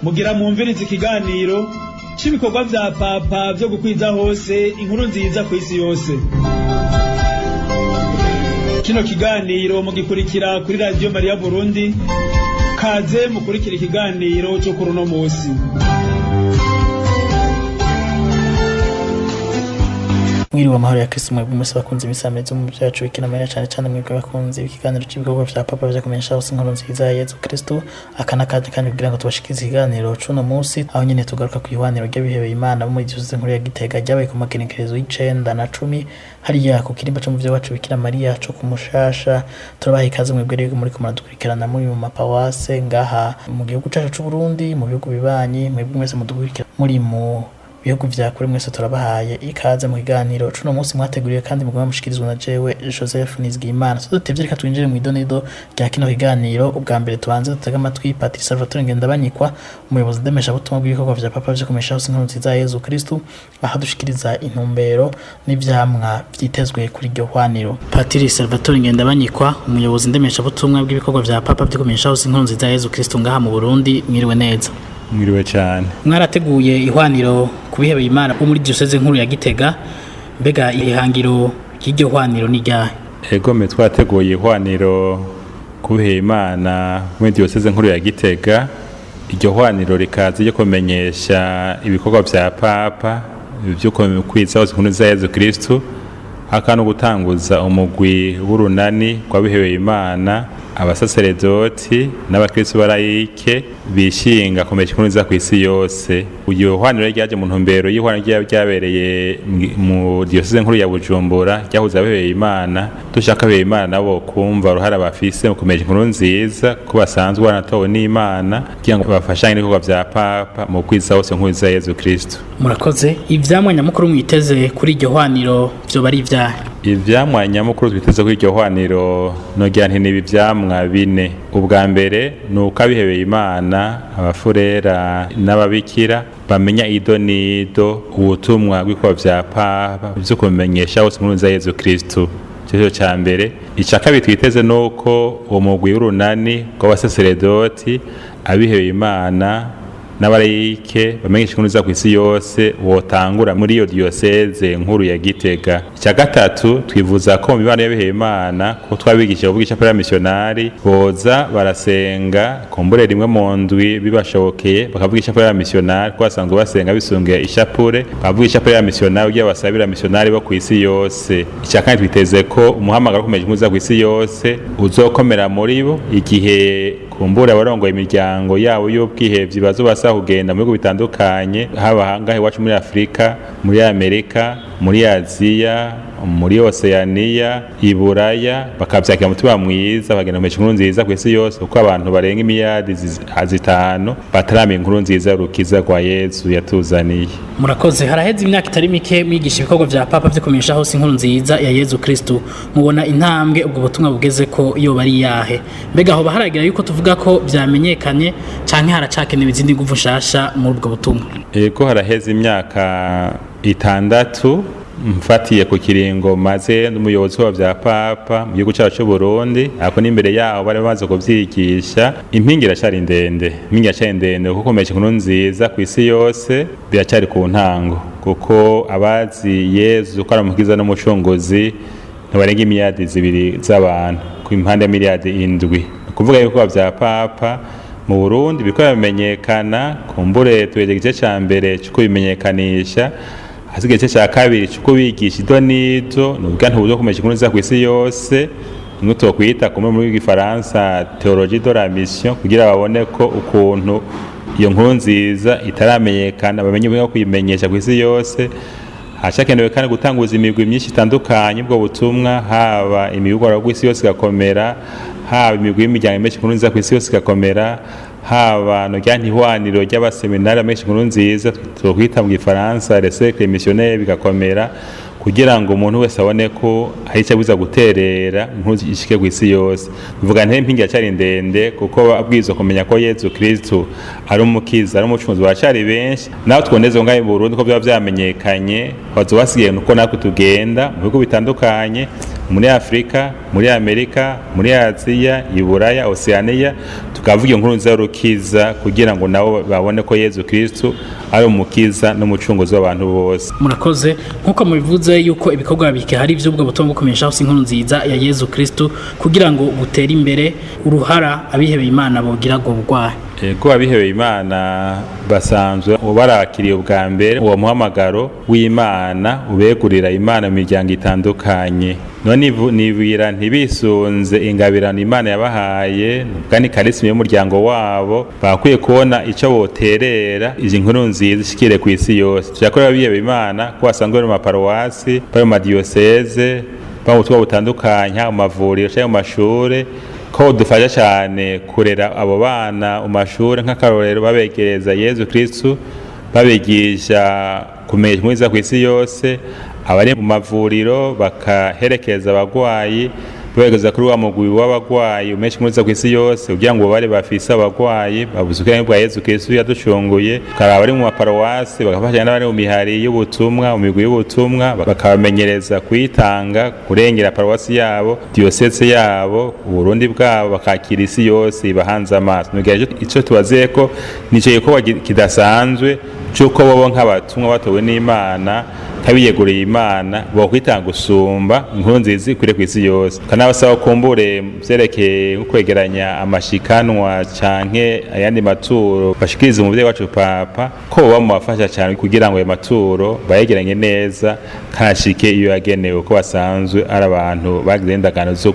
Mugira mwumvirize ikiganiro c'ibikorwa vya Papa vyo gukwiza hose inkuru nziza kw'isi yose. Kino kiganiro mugikurikira kuri Radiyo Mariya Burundi. Kaze mukurikira ikiganiro cyo kuri uno musi. Mwiriwe amahoro ya Kristo mwebwe mwese bakunze imisamirizo mu byacu bikina Mariya, cyane cyane mwebwe bakunze ikiganiro cy'ibikorwa vya Papa vyo kumenyesha hose inkuru nziza ya Yezu Kristo. Aka n'akanya kandi kugira ngo tubashikirize ikiganiro c'uno munsi, aho nyene tugaruka ku ihwaniro ry'abihebeye Imana bo muri diyoseze nkuru ya Gitega ryabaye ku magenekerezo y'icenda na 10 hariya ku kirimba co muvyeyi wacu Bikira Mariya co ku Mushasha. Turabaha ikaze mwebwe rero muriko muradukurikirana muri mu mapawase ngaha mu gihugu cacu c'Uburundi, mu bihugu bibanyi, mwebwe mwese mudukurikira muri mu bihugu vya kure, mwese turabahaye ikaze mu kiganiro cuno munsi mwateguriwe kandi mugomba mushikirizwa na jewe Joseph Nizigimana. Tudutevye, reka twinjire mu idonido rya kino kiganiro. Ubwa mbere tubanze dutege amatwi Patiri Salvatore Ngendabanyikwa, umuyobozi ndemeshabutumwa bw'ibikorwa vya Papa vyo kumesha hose inkuru nziza ya Yezu Kristu, aho dushikiriza intumbero n'ivyamwa vyitezwe kuri iryo hwaniro. Patiri Salvatore Ngendabanyikwa, umuyobozi ndemeshabutumwa bw'ibikorwa vya Papa vyo kumesha hose inkuru nziza ya Yezu Kristu ngaha mu Burundi, mwiriwe neza. Mwiriwe cyane. Mwarateguye ihwaniro ku bihebeye Imana bo muri diyoseze nkuru ya Gitega. Mbega ihangiro ry'iryo hwaniro ni ryahe? Egome, twateguye ihwaniro ku bihebeye Imana muri diyoseze nkuru ya Gitega. Iryo hwaniro rikaza ryo kumenyesha ibikorwa vya Papa vyo kwiza hose inkuru za Yezu Kristu, haka no gutanguza umugwi w'urunani rw'abihebeye Imana, abasaseredoti n'abakristo barayike bishinga kumesha inkuru nziza kw'isi yose. Iryo hwaniro ryaje mu ntumbero y'ihwaniro ryabereye mu diyoseze nkuru ya Bujumbura ryahuza abihebeye Imana. Dushaka abihebeye Imana nabo kumva uruhara bafise mu kumesha inkuru nziza, ko basanzwe banatowe n'Imana kugira ngo bafashanye n'ibikorwa vya Papa mu kwiza hose inkuru nziza ya Yezu Kristo. Murakoze. Ivyamwa nyamukuru mwiteze kuri iryo hwaniro vyoba ari ivyahe? Ivyamwa nyamukuru twiteze kuri iryo hwaniro nogira nti nibi vyamwa bine. Ubwa mbere ni uko abihebeye Imana, abafurera n'ababikira bamenya ido n'ido ubutumwa bw'ibikorwa vya Papa vyo kumenyesha hose inkuru nziza ya Yezu Kristo. Ico ca mbere. Ica kabiri twiteze nuko uwo mugwi w'urunani rw'abasaseredoti, abihebeye Imana n'abarayike bamenyesha inkuru nziza kw'isi yose wotangura muri iyo diyoseze nkuru ya Gitega. Icya gatatu, twivuza ko mu mibano y'abihebeye Imana, ko twabigishije kuvuga icapera y'abamisiyonari, boza barasenga kumbure rimwe mu ndwi bibashobokeye, bakavuga icapera y'abamisiyonari, ko basanzwe basenga bisungiye ishapure, bakavuga icapera y'abamisiyonari kugira basabire abamisiyonari bo kw'isi yose. Icya kane, twiteze ko umuhamagaro wo kumenyesha inkuru nziza kw'isi yose uzokomera muri bo igihe kumbura abarongoye imiryango yabo y'ubwihevyi bazobasaba kugenda mu bihugu bitandukanye, haba ngaha iwacu muri Afurika, muri Amerika, muri Aziya, muri Oseaniya, Iburaya, bakavyakira umutima mwiza, bagenda kumesha inkuru nziza kw'isi yose, kuko abantu barenga imiliyardi 5 bataramenya inkuru nziza y'urukiza rwa Yezu yatuzaniye. Murakoze. Haraheze imyaka itari mike mwigisha ibikorwa vya Papa vyo kumenyesha hose inkuru nziza ya Yezu Kristu. Mubona intambwe ubwo butumwa bugeze ko yoba ari yahe? Mbega hoba haragira yuko tuvuga ko vyamenyekanye, canke haracakenewe izindi nguvu nshasha muri ubwo butumwa? Ego, haraheze imyaka 6 mfatiye ku kiringo maze n'umuyobozi wa vya Papa mu gihugu cyacu cy'u Burundi, ariko n'imbere yaho bari bamaze kuvyigisha. Impinga iracari ndende, impinga iracari ndende, kuko kumesha inkuru nziza ku isi yose biracari ku ntango, kuko abazi Yezu ko ari umukiza n'umucunguzi ntibarenga imiliyardi 2 z'abantu ku impande ya miliyardi 7. Ni ukuvuga yuko vya Papa mu Burundi biriko biramenyekana. Kumbure tuhejeje igice ca mbere co kubimenyekanisha, hasigaye igice ca kabiri co kubigisha ido n'ido. Ni ukuvuga ntibuzo kumesha inkuru nziza kw'isi yose, nimwe twokwita kumwe muri gifaransa théologie de la mission, kugira babone ko ukuntu iyo nkuru nziza itaramenyekana, bamenye uburyo bwo kuyimenyesha kw'isi yose. Hacakenewe kandi gutanguza imigwi myinshi itandukanye ubwo butumwa, haba imigwi rw'isi yose igakomera, haba imigwi y'imiryango imesha inkuru nziza kw'isi yose igakomera, haba no rya ntihwaniro ry'abaseminari bamenyesha inkuru nziza, twokwita mu gifaransa les cercles missionnaires, bigakomera, kugira ngo umuntu wese abone ko hari icyo abuza guterera inkuru ishike kw'isi yose. Bivuga nte impinga iracari ndende, kuko abwirizwa kumenya ko Yezu Kristu ari umukiza, ari umucunguzi, baracari benshi. Naho twoneze ngaho mu Burundi ko byaba vyamenyekanye, bazoba basigaye uko natwe tugenda mu bihugu bitandukanye. Muri Afrika, muri Amerika, muri Aziya, Iburaya, Oceania, tukavuga inkuru nziza y'urukiza kugira ngo nabo babone ko Yezu Kristu ari umukiza n'umucunguzi w'abantu bose. Murakoze. Nk'uko mubivuze yuko ibikorwa bikihari vy'ubwo butumwa bwo kumenyesha hose inkuru nziza ya Yezu Kristu kugira ngo butere imbere, uruhara abihebeye Imana bogira ngo bugwahe? Ego, abihebeye Imana basanzwe barakiriye ubwa mbere uwo muhamagaro w'Imana ubegurira Imana mu miryango itandukanye. None nibwira ntibisunze ingabirano Imana yabahaye, ubwa ni karisime y'umuryango wabo, bakwiye kubona icyo boterera izi nkuru nziza ishikire ku isi yose. Tuyakorera abihebeye Imana ko basanzwe bari mu maparuwasi, bari mu madiyoseze, bari mu butumwa butandukanye, haba mu mavuriro cyangwa mu mashure, ko dufasha cyane kurera abo bana mu mashuri, nk'akarorero babegereza Yezu Kristu, babigisha kumenya inkuru nziza ku isi yose. Abari mu mavuriro bakaherekeza abagwayi, babegereza kuri wa mugwi w'abagwayi umesha inkuru nziza ku isi yose, kugira ngo bari bafise abagwayi babuze ubwenge bwa Yezu Kristu yaducunguye. Bakaba abari mu maparuwasi bagafashanya n'abari mu mihari y'ubutumwa, mu migwi y'ubutumwa, bakabamenyereza kuyitanga, kurengera paruwasi yabo, diyoseze yabo, Uburundi bwabo, bakakira isi yose ibahanze amaso. Nugira ico tubazeye ko nico gikorwa kidasanzwe c'uko bobo nk'abatumwa batowe n'Imana, kabiyeguriye Imana, bokwitanga gusumba inkuru nziza ikwire ku isi yose. Kanabasaba kumbure vyerekeye nko kwegeranya amashikanwa canke ayandi maturo bashikiriza umuvyeyi wacu Papa, ko boba mubafasha cane kugira ngo ayo maturo bayegeranye neza kanashike iyo yagenewe, ko basanzwe ari abantu bagize indagano zo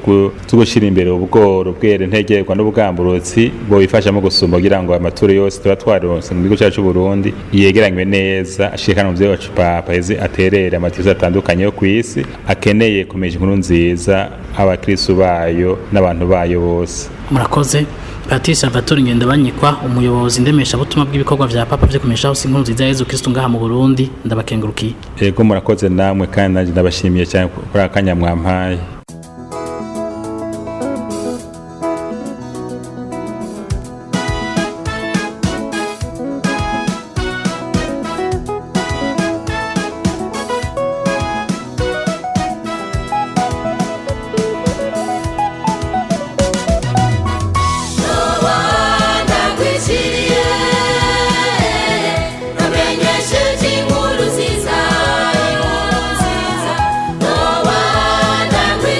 gushira imbere ubworo, bwere ntegerwa n'ubwamburutsi, bobifashamo gusumba kugira ngo amaturo yose tuba twaronse mu gihugu cyacu c'Uburundi yegeranywe neza ashikane umuvyeyi wacu Papa, eze aterere amatizo atandukanye yo kw'isi akeneye kumenya inkuru nziza, abakristu bayo n'abantu bayo bose. Murakoze, Patiri Salvatore Ngendabanyikwa, umuyobozi ndemeshabutumwa bw'ibikorwa vya Papa vyo kumenyesha hose inkuru nziza ya Yezu Kristu ngaha mu Burundi, ndabakengurukiye. Ego, murakoze namwe, kandi nanjye ndabashimiye cyane kuri aka kanya mwampaye. Ndakwishiriye, namenyesheje inkuru nziza, inkuru nziza. Noba ndakwishiriye.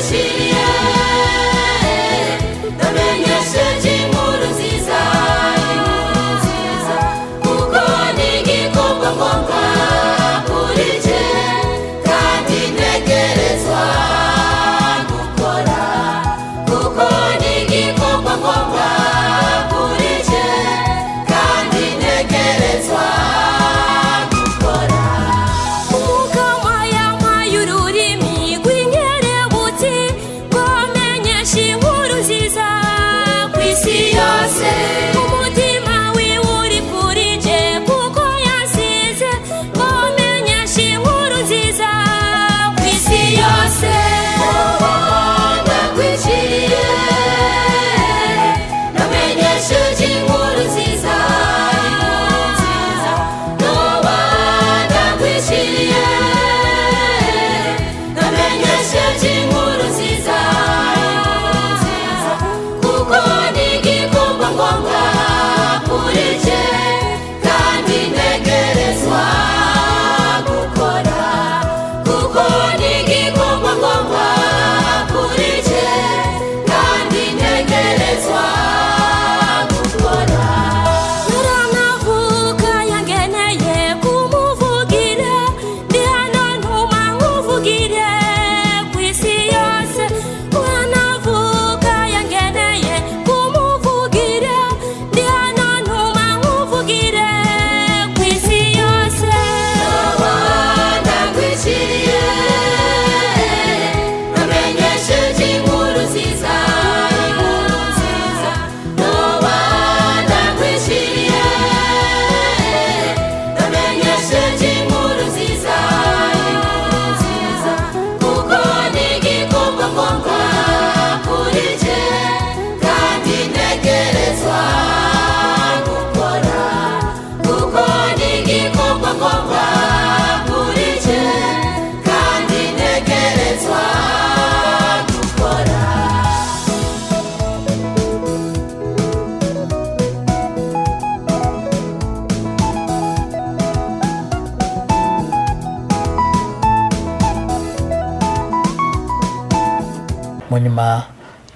Hanyuma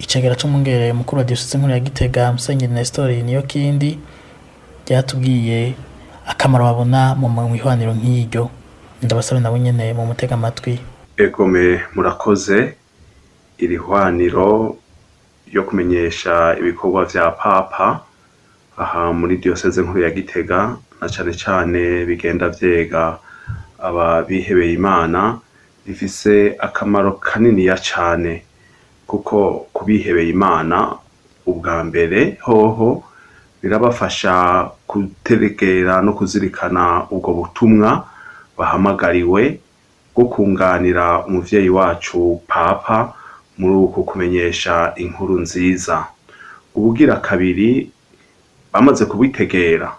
icegera c'umwungere mukuru wa diyoseze nkuru ya Gitega, Musenyeri Nestor Niyokindi, yatubwiye akamaro babona mu ihwaniro nk'iryo. Ndabasabe nabo nyene mu mutega amatwi. Egome, murakoze. Iri hwaniro ryo kumenyesha ibikorwa vya Papa aha muri diyoseze nkuru ya Gitega, na cane cane bigenda vyega aba bihebeye Imana, rifise akamaro kaniniya cane, kuko kubihebeye Imana ubwa mbere hoho birabafasha guterekera no kuzirikana ubwo butumwa bahamagariwe bwo kunganira umuvyeyi wacu Papa muri uku kumenyesha inkuru nziza. Ubugira kabiri, bamaze kubitegera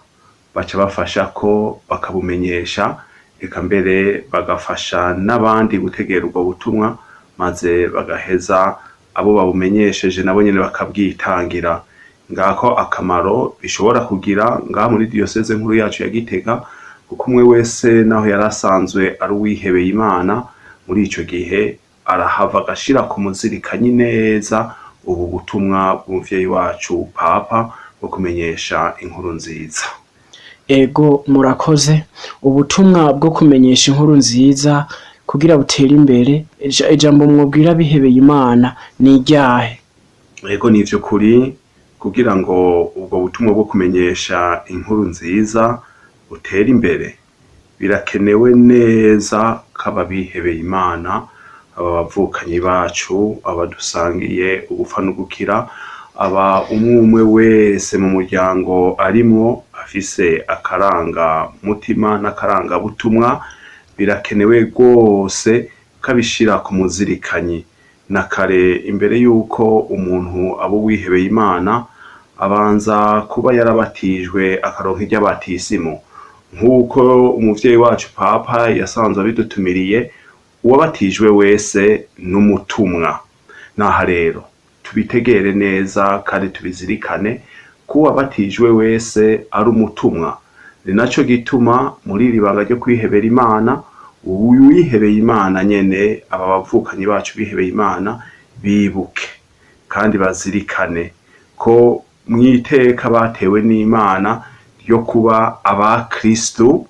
baca bafasha ko bakabumenyesha, eka mbere bagafasha n'abandi gutegera ubwo butumwa, maze bagaheza abo babumenyesheje nabo nyene bakabwitangira. Ngako akamaro bishobora kugira ngaha muri diyoseze nkuru yacu ya Gitega, kuko umwe wese naho yari asanzwe ari uwihebeye Imana, muri ico gihe arahava agashira ku muzirikanyi neza ubu butumwa bw'umuvyeyi wacu Papa bwo kumenyesha inkuru nziza. Ego, murakoze. Ubutumwa bwo kumenyesha inkuru nziza kugira butere imbere, ijambo mwobwira bihebeye Imana ni iryahe? Ego, ni ivy'ukuri, kugira ngo ubwo butumwa bwo kumenyesha inkuru nziza butere imbere, birakenewe neza ko ababihebeye Imana, aba bavukanyi bacu, abadusangiye ugupfa no gukira, aba umwe umwe wese mu muryango arimwo afise akaranga mutima n'akarangabutumwa, birakenewe rwose ko abishira ku muzirikanyi. Na kare imbere y'uko umuntu aba uwihebeye Imana, abanza kuba yarabatijwe akaronka iry'abatisimu, nk'uko umuvyeyi wacu Papa yasanzwe abidutumiriye. Uwabatijwe wese n'umutumwa. Naha rero tubitegere neza kandi tubizirikane ko uwabatijwe wese ari umutumwa. Ni naco gituma muri iri banga ryo kwihebera Imana, uwihebeye Imana nyene, aba bavukanyi bacu bihebeye Imana, bibuke kandi bazirikane ko mw'iteka batewe n'Imana ryo kuba aba Kristu,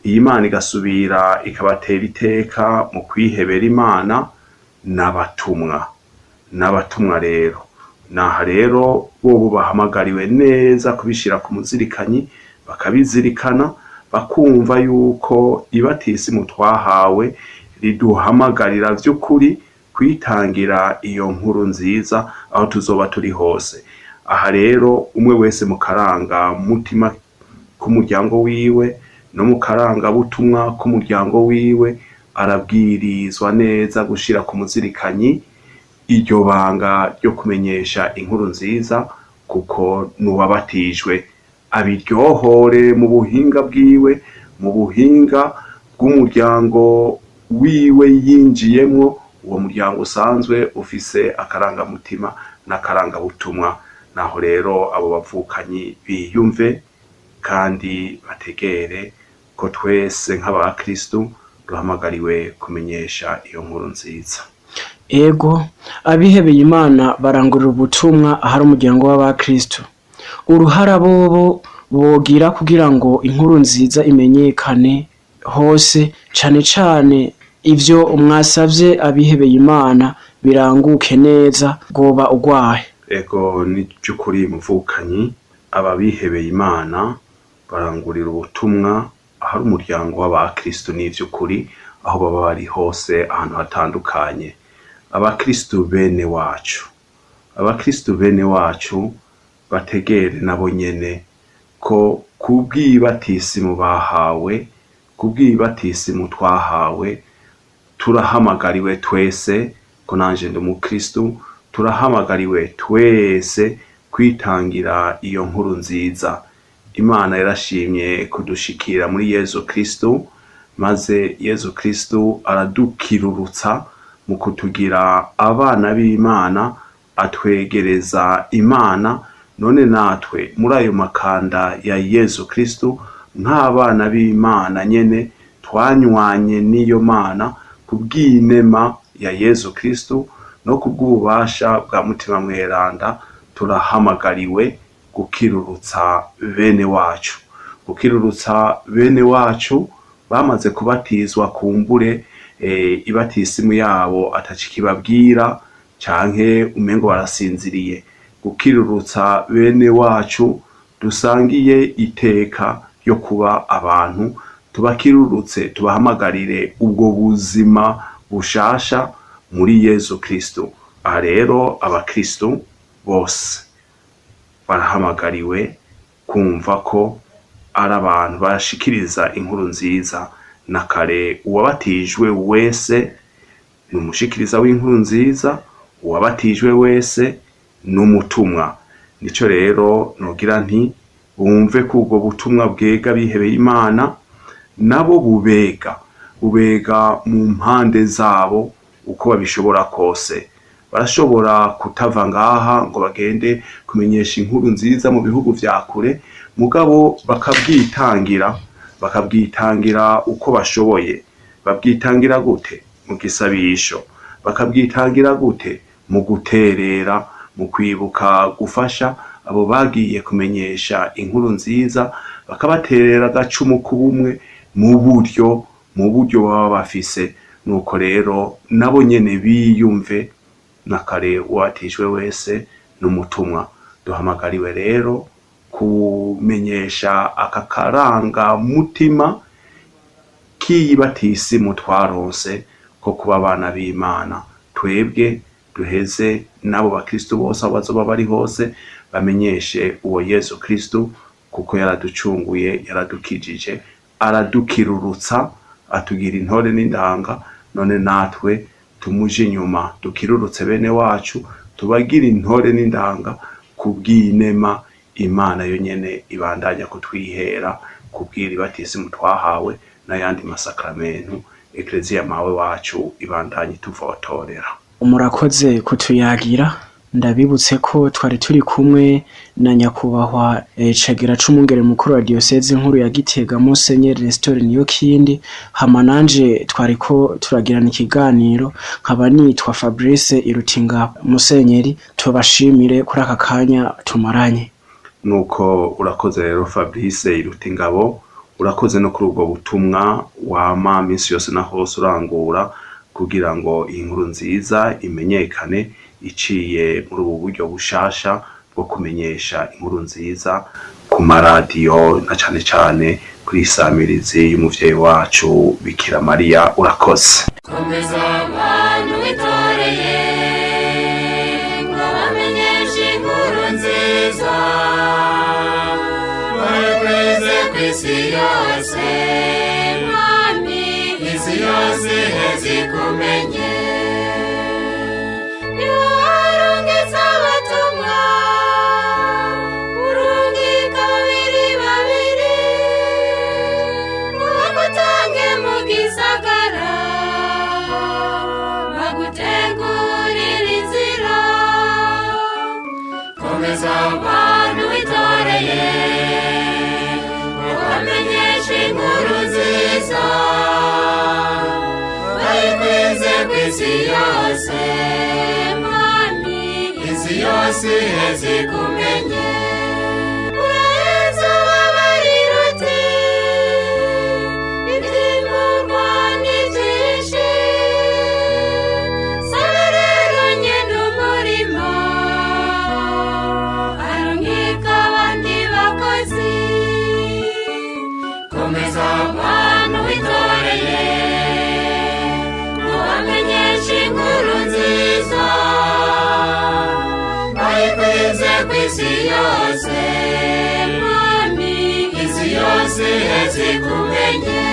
iyi Mana igasubira ikabatera iteka mu kwihebera Imana, n'abatumwa. N'abatumwa rero, naha rero bobo bahamagariwe neza kubishira ku muzirikanyi, bakabizirikana, bakumva yuko ibatisimu twahawe riduhamagarira vy'ukuri kwitangira iyo nkuru nziza aho tuzoba turi hose. Aha rero umwe wese mu karanga mutima k'umuryango wiwe no mu karangabutumwa k'umuryango wiwe arabwirizwa neza gushira ku muzirikanyi iryo banga ryo kumenyesha inkuru nziza, kuko n'uwabatijwe abiryohore mu buhinga bwiwe, mu buhinga bw'umuryango wiwe yinjiyemwo, uwo muryango usanzwe ufise akarangamutima n'akarangabutumwa. Naho rero abo bavukanyi biyumve kandi bategere ko twese nk'abakristu duhamagariwe kumenyesha iyo nkuru nziza. Ego, abihebeye Imana barangurira ubutumwa ahari umuryango w'abakristu. Uruhara bobo bogira kugira ngo inkuru nziza imenyekane hose, cane cane ivyo mwasavye abihebeye Imana biranguke neza, bwoba urwahe? Ego, ni by'ukuri muvukanyi, aba bihebeye Imana barangurira ubutumwa ahari umuryango w'abakristu, ni ivy'ukuri, aho baba bari hose ahantu hatandukanye. Abakristu bene wacu, abakristu bene wacu bategere nabo nyene ko kubw'ibatisimu bahawe, kubw'ibatisimu twahawe, turahamagariwe twese, ko nanje ndi umukristu, turahamagariwe twese kwitangira iyo nkuru nziza. Imana yarashimye kudushikira muri Yezu Kristu, maze Yezu Kristu aradukirurutsa mu kutugira abana b'Imana, atwegereza Imana. None natwe muri ayo makanda ya Yezu Kristu nk'abana b'Imana nyene twanywanye n'iyo Mana kubw'inema ya Yezu Kristu, No kubw'ububasha bwa Mutima Mweranda turahamagariwe gukirurutsa bene wacu, gukirurutsa bene wacu bamaze kubatizwa, kumbure ibatisimu yabo atacikibabwira canke umengo barasinziriye, gukirurutsa bene wacu dusangiye iteka ryo kuba abantu, tubakirurutse, tubahamagarire ubwo buzima bushasha muri Yezu Kristo. Aha rero abakristo bose barahamagariwe kumva ko ari abantu bashikiriza inkuru nziza. Na kare uwabatijwe wese ni umushikiriza w'inkuru nziza, uwabatijwe wese ni umutumwa. Nico rero nogira nti bumve ko ubwo butumwa bwega bihebeye Imana nabo bubega, bubega mu mpande zabo uko babishobora kose. Barashobora kutava ngaha ngo bagende kumenyesha inkuru nziza mu bihugu vya kure, mugabo bakabwitangira, bakabwitangira uko bashoboye. Babwitangira gute? Mu gisabisho. Bakabwitangira gute? Mu guterera, mu kwibuka gufasha abo bagiye kumenyesha inkuru nziza, bakabaterera agacumu k'ubumwe mu buryo baba bafise. Nuko rero nabo nyene biyumve, na kare uwatijwe wese n'umutumwa. Duhamagariwe rero kumenyesha aka karanga mutima k'iyibatisimu twaronse ko kuba abana b'Imana. Twebwe duheze n'abo bakristo bose aho bazoba bari hose bamenyeshe uwo Yezu Kristo, kuko yaraducunguye, yaradukijije, aradukirurutsa, atugira intore n'indanga. None natwe tumuje inyuma, dukirurutse bene wacu, tubagira intore n'indanga kubw'inema Imana yo nyene ibandanya kutwihera kubw'iri batisimu twahawe n'ayandi masakramentu Ekleziya mawe wacu ibandanya ituvotorera. Murakoze kutuyagira. Ndabibutse ko twari turi kumwe na nyakubahwa Cegera c'umwungere mukuru wa diyoseze nkuru ya Gitega, Musenyeri Nestor Niyokindi. Hama nanje twariko turagirana ikiganiro nkaba nitwa Fabrice Irutingabo. Musenyeri, tubashimire kuri aka kanya tumaranye. Nuko urakoze rero Fabrice Irutingabo, urakoze no kuri ubwo butumwa wama minsi yose na hose urangura kugira ngo iyi nkuru nziza imenyekane iciye muri ubu buryo bushasha bwo kumenyesha inkuru nziza ku maradiyo na cane cane kuri samirizi y'umuvyeyi wacu Bikira Mariya. Urakoze. Komeza abantu witoreye ngo bamenyeshe inkuru nziza, bayikwize ku isi yose, Mwami, isi yose iheze ikumenye. Ni wowe warungitse abatumwa, urungika babiri babiri ngo bagutange mu gisagara, bagutegurira inzira. Komeza abantu witoreye ngo bamenyeshe inkuru nziza, bayikwize ku isi yose, Mwami, isi yose iheze ikumenye. Uraheza ubabarira uti ibyimburwa ni byinshi, saba rero nyene umurima arungika abandi bakozi. Komeza abantu witoreye ngo bamenyeshe inkuru nziza, bayikwize ku isi yose, Mwami, isi yose iheze ikumenye.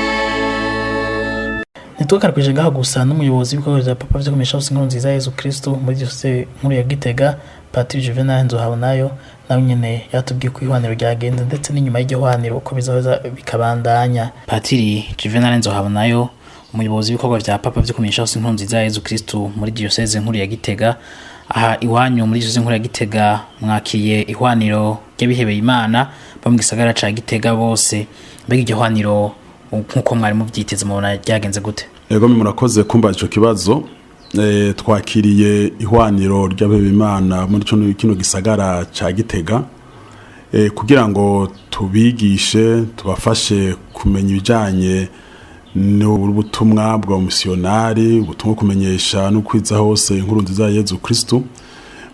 Ntitwakarakwije ngaha gusa n'umuyobozi w'ibikorwa vya Papa vyo kumenyesha hose inkuru nziza ya Yezu Kristo muri diyoseze nkuru ya Gitega, Patiri Juvenal Nzohabonayo, nawe nyene yatubwiye ko ihwaniro ryagenze ndetse n'inyuma y'iryo hwaniro uko bizoza bikabandanya. Patiri Juvenal Nzohabonayo, umuyobozi w'ibikorwa vya Papa vyo kumenyesha hose inkuru nziza ya Yezu Kristo muri diyoseze nkuru ya Gitega, aha iwanyu muri diyoseze nkuru ya Gitega mwakiye ihwaniro ry'abihebeye Imana bo mu gisagara ca Gitega bose. Mbega iryo hwaniro nk'uko mwari muvyiteze mubona ryagenze gute? Ego, murakoze kumva ico kibazo. Twakiriye ihwaniro ry'abihebeye muri kino gisagara ca Gitega, kugira ngo tubigishe, tubafashe kumenya ibijanye n'ubutumwa bwa misiyonari, ubutumwa kumenyesha no kwiza hose inkuru nziza ya Yezu Kristu.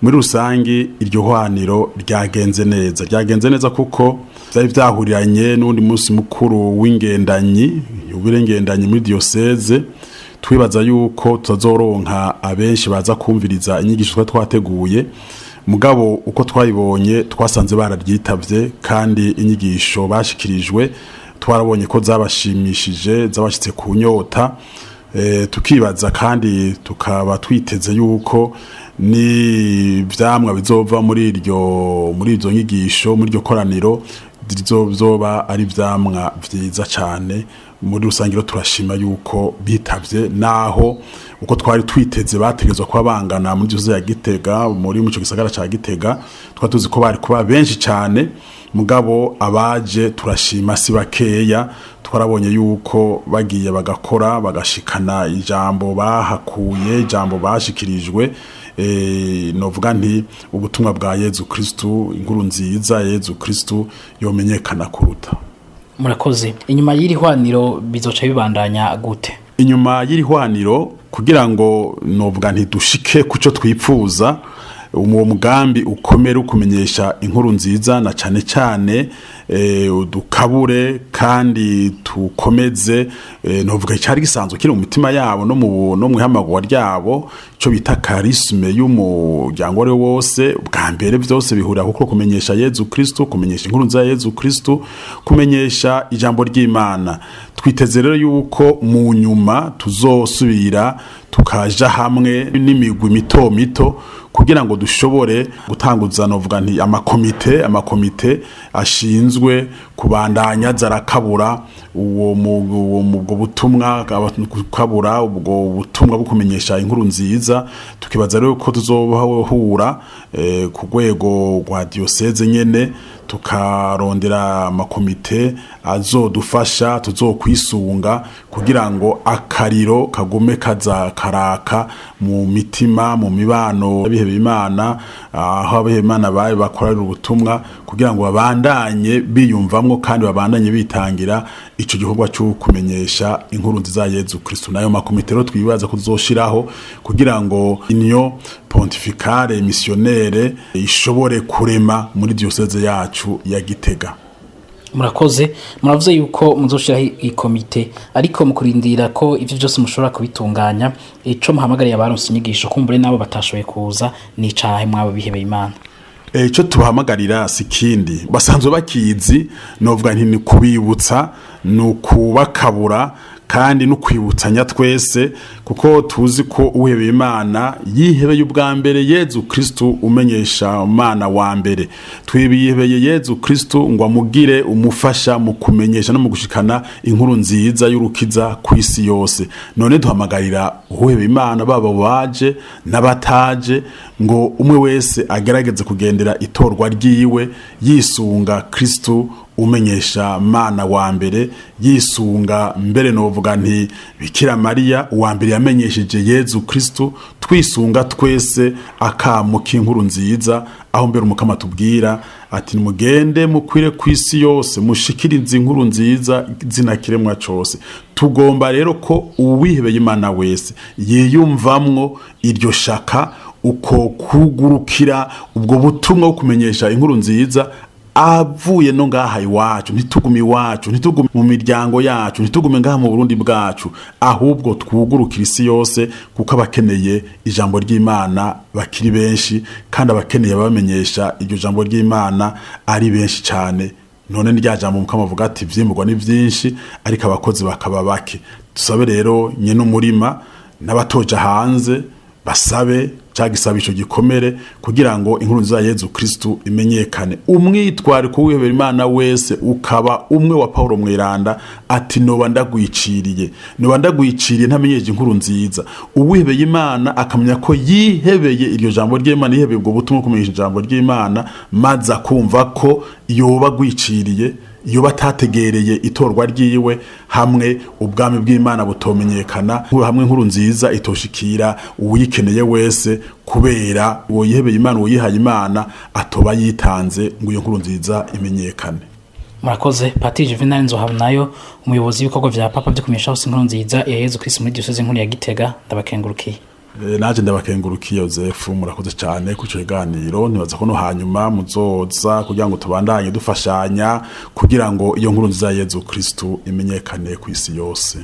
Muri rusangi iryo hwaniro ryagenze neza, ryagenze neza kuko byari byahuriranye n'undi munsi mukuru w'ingendanyi, uburengendanyi muri diocese. Twibaza yuko tutazoronka abenshi baza kumviriza inyigisho twari twateguye, mugabo uko twayibonye twasanze bararyitavye, kandi inyigisho bashikirijwe twarabonye ko zabashimishije, zabashitse ku nyota. Tukibaza kandi tukaba twiteze yuko ni vyamwa bizova muri izo nyigisho, muri iryo koraniro, bizoba ari vyamwa vyiza cane. Muri rusange turashima yuko bitavye, naho uko twari twiteze bategezwa kuba bangana muri diocese ya Gitega, muri muco gisagara ca Gitega twari tuzi ko bari kuba benshi cane, mugabo abaje turashima si bakeya. Twarabonye yuko bagiye bagakora, bagashikana ijambo bahakuye, ijambo bashikirijwe. Novuga nti ubutumwa bwa Yezu Kristu, inkuru nziza Yezu Kristu yomenyekana kuruta. Murakoze. Inyuma y'iri hwaniro bizoca bibandanya gute? Inyuma y'iri hwaniro, kugira ngo novuga nti dushike kuco twipfuza, uwo mugambi ukomere ukumenyesha inkuru nziza, na cane cane dukabure kandi tukomeze, novuga icari gisanzwe kiri mu mitima yabo no mu ihamagwa ryabo, ico bita charisme y'umuryango ari wose. Bwa mbere byose bihurira kuko kumenyesha Yezu Kristo, kumenyesha inkuru nziza ya Yezu Kristo, kumenyesha ijambo ry'Imana. Twiteze rero yuko mu nyuma tuzosubira tukaja hamwe n'imigwi mito mito kugira ngo dushobore gutanguza, novuga nti amakomite ashinzwe kubandanya zarakabura uwo ubwo butumwa, gukabura ubwo butumwa bwo kumenyesha inkuru nziza. Tukibaza rero ko tuzohura ku rwego rwa diocese nyene, tukarondera amakomite azodufasha, tuzokwisunga kugira ngo akariro kagume kaza karaka mu mitima, mu mibano y'abihebeye Imana, aho abihebeye Imana baye bakorera ubutumwa, kugira ngo babandanye biyumvamwo kandi babandanye bitangira ico gikorwa cyo kumenyesha inkuru nziza ya Yezu Kristo. Nayo makomite rero twibaza ko tuzoshiraho kugira ngo Union Pontificale Missionnaire ishobore kurema muri diocese yacu ya Gitega. Murakoze. Muravuze yuko muzoshiraho ikomite, ariko mu kurindira ko ivyo byose mushobora kubitunganya, ico muhamagariye abaronse inyigisho, kumbure nabo batashoboye kuza, ni icahe mwabo bihebeye Imana? Ico tubahamagarira si kindi, basanzwe bakizi. Novuga nti ni kubibutsa, ni ukubakabura kandi no kwibutsanya twese, kuko tuzi ko uwihebeye Imana yihebeye ubwa mbere Yezu Kristu umenyesha Imana wa mbere. Twibihebeye Yezu Kristu ngo amugire umufasha mu kumenyesha no mu gushikana inkuru nziza y'urukiza ku isi yose. None duhamagarira uwihebeye Imana, baba baje n'abataje, ngo umwe wese agerageze kugendera itorwa ryiwe yisunga Kristu umenyesha Mana wa mbere, yisunga mbere novuga nti Bikira Mariya uwa mbere yamenyesheje Yezu Kristu. Twisunga twese akamo k'inkuru nziza, aho mbere umukama tubwira ati: "Nimugende mukwire ku isi yose, mushikirize inkuru nziza zina kiremwa cose." Tugomba rero ko uwihebeye Imana wese yiyumvamwo iryo shaka, uko kugurukira ubwo butumwa bwo kumenyesha inkuru nziza, avuye no ngaha iwacu. Ntitugume iwacu, ntitugume mu miryango yacu, ntitugume ngaha mu Burundi bwacu, ahubwo twugurukira isi yose, kuko abakeneye ijambo ry'Imana bakiri benshi, kandi abakeneye abamenyesha iryo jambo ry'Imana ari benshi cyane. None ni rya jambo mukama avuga ati: "Vyimburwa ni vyinshi, ariko abakozi bakaba bake." Dusabe rero nyene umurima n'abatoja hanze basabe ca gisabisho gikomere kugira ngo inkuru nziza ya Yezu Kristu imenyekane. Umwitwariko wihebera Imana wese ukaba umwe wa Paulo Mweranda ati: "Noba ndagwiciriye, noba ndagwiciriye ntamenyeje inkuru nziza." Uwihebeye Imana akamenya ko yihebeye iryo jambo ry'Imana, yihebeye ubwo butumwa kumenyesha ijambo ry'Imana, maze akumva ko yoba agwiciriye. Iyo batategereye itorwa ryiwe, hamwe ubwami bw'Imana butomenyekana, hamwe inkuru nziza itoshikira uwikeneye wese, kubera uwo yihebeye Imana, uwo yihaye Imana, atoba yitanze ngo iyo nkuru nziza imenyekane. Murakoze, Patiri Juvenal Nzohabonayo, umuyobozi w'ibikorwa vya Papa byo kumenyesha hose inkuru nziza ya Yezu Kristo muri diyoseze nkuru ya Gitega. Ndabakengurukiye. Naje ndabakengurukiye, Yozefu. Murakoze cyane ku ico kiganiro. Ntibaza ko no hanyuma muzoza kugira ngo tubandanye dufashanya kugira ngo iyo nkuru nziza ya Yezu Kristo imenyekane ku isi yose.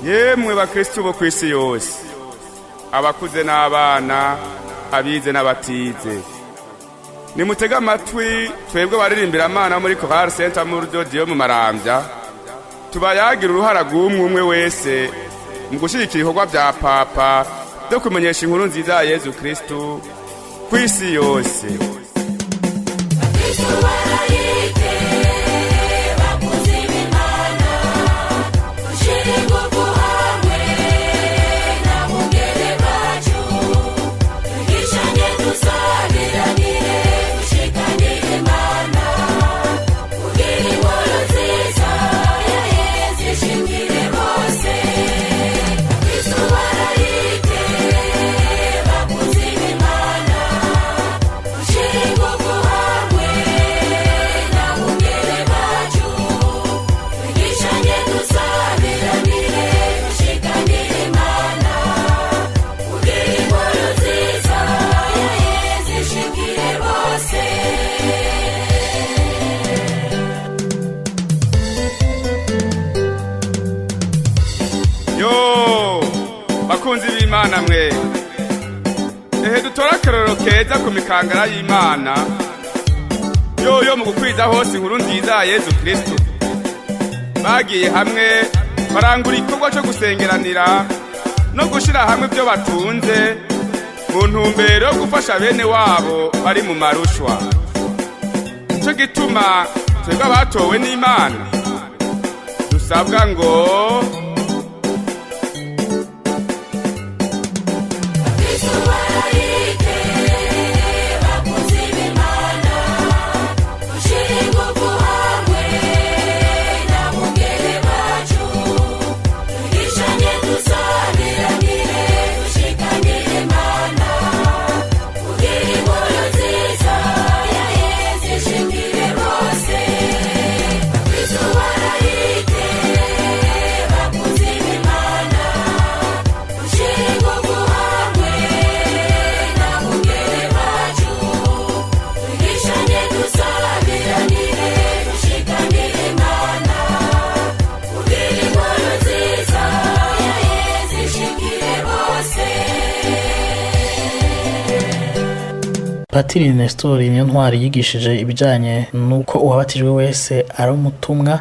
Yemwe bakristu bo ku isi yose, abakuze n'abana, abize n'abatize, nimutege amatwi twebwe baririmbira Amana muri Chorale Saint Amour de Dieu mu Maramvya, tubayagira uruhara rw'umwe umwe wese mu gushyigikira ibikorwa bya Papa byo kumenyesha inkuru nziza ya Yezu Kristu ku isi yose. Kristu barayike bakunzi b'Imana, ushyire ingufu hamwe na bungere bacu, twigishanye, dusabiranire, dushikanire Imana, kugira inkuru nziza ya Yezu ishingire bose. Kristu barayike bakunzi b'Imana, ushyire ingufu hamwe na bungere bacu, twigishanye, dusabiranire, dushikanire Imana, kugira inkuru nziza ya Yezu ishingire bose. Yo bakunzi b'Imana mwe, ehe dutore akarorero keza ku mikangara y'Imana yoyo mu gukwiza hose inkuru nziza ya Yezu Kristu. Bagiye hamwe barangura igikorwa cyo gusengeranira no gushyira hamwe ibyo batunze mu ntumbero yo gufasha bene wabo bari mu marushwa. Nicyo gituma twebwe abatowe n'Imana dusabwa ngo Kristu barayike bakunzi b'Imana, ushyire ingufu hamwe na bungere bacu, twigishanye, dusabiranire, dushikanire Imana, kugira inkuru nziza ya Yezu ishingire bose. Kristu barayike bakunzi b'Imana, ushyire ingufu hamwe na bungere bacu, twigishanye, dusabiranire, dushikanire Imana, kugira inkuru nziza ya Yezu ishingire bose. Patiri Nestor niyo ntwari yigishije ibijanye nuko uwabatijwe wese ari umutumwa.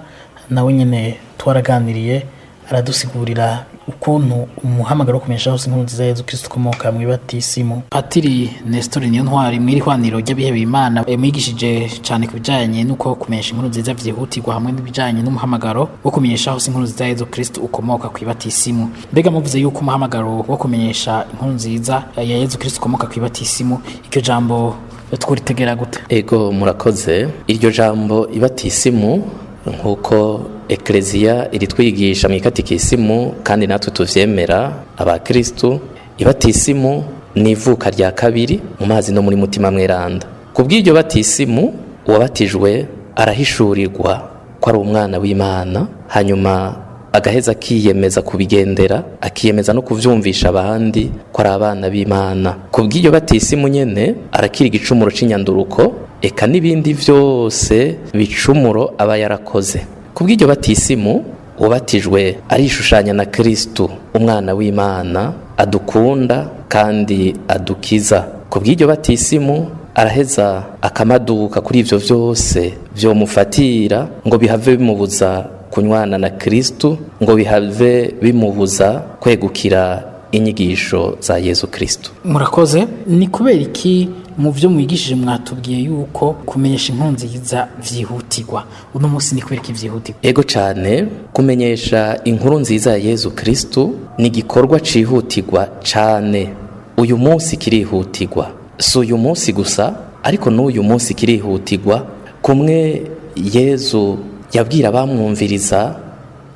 Nawe nyene twaraganiriye, aradusigurira ukuntu umuhamagaro wo kumenyesha hose inkuru nziza ya Yezu Kristo ukomoka mw'ibatisimu. Patiri Nestor niyo ntwari, mw'irihwaniro ry'abihebeye Imana mwigishije cyane ku bijanye nuko kumenyesha inkuru nziza vyihutirwa, hamwe n'ibijanye n'umuhamagaro wo kumenyesha hose inkuru nziza ya Yezu Kristo ukomoka kw'ibatisimu. Mbega muvuze yuko umuhamagaro wo kumenyesha inkuru nziza ya Yezu Kristo ukomoka kw'ibatisimu, iryo jambo tworitegera gute? Ego, murakoze. Iryo jambo ibatisimu, nk'uko Ekleziya iritwigisha mu ikatikisimu kandi natwe tuvyemera abakristu, ibatisimu ni ivuka rya kabiri mu mazi no muri Mutima Mweranda. Ku bw'iryo batisimu, uwabatijwe arahishurirwa ko ari umwana w'Imana, hanyuma agaheza akiyemeza kubigendera, akiyemeza no kuvyumvisha abandi ko ari abana b'Imana. Ku bw'iryo batisimu nyene arakira igicumuro c'inyanduruko, eka n'ibindi vyose bicumuro aba yarakoze. Ku bw'iryo batisimu, ubatijwe arishushanya na Kristu, umwana w'Imana adukunda kandi adukiza. Ku bw'iryo batisimu araheza akamaduka kuri ivyo vyose vyomufatira ngo bihave bimubuza kunywana na Kristu, ngo bihave bimubuza kwegukira inyigisho za Yezu Kristu. Murakoze. Ni kubera iki mu byo mwigishije mwatubwiye yuko kumenyesha inkuru nziza vyihutirwa uno munsi? Ni kubera iki vyihutirwa? Ego cane, kumenyesha inkuru nziza ya Yezu Kristu ni igikorwa cihutirwa cane. Uyu munsi kirihutirwa. Si uyu munsi gusa, Ariko n'uyu munsi kirihutirwa. Kumwe Yezu yabwira abamwumviriza,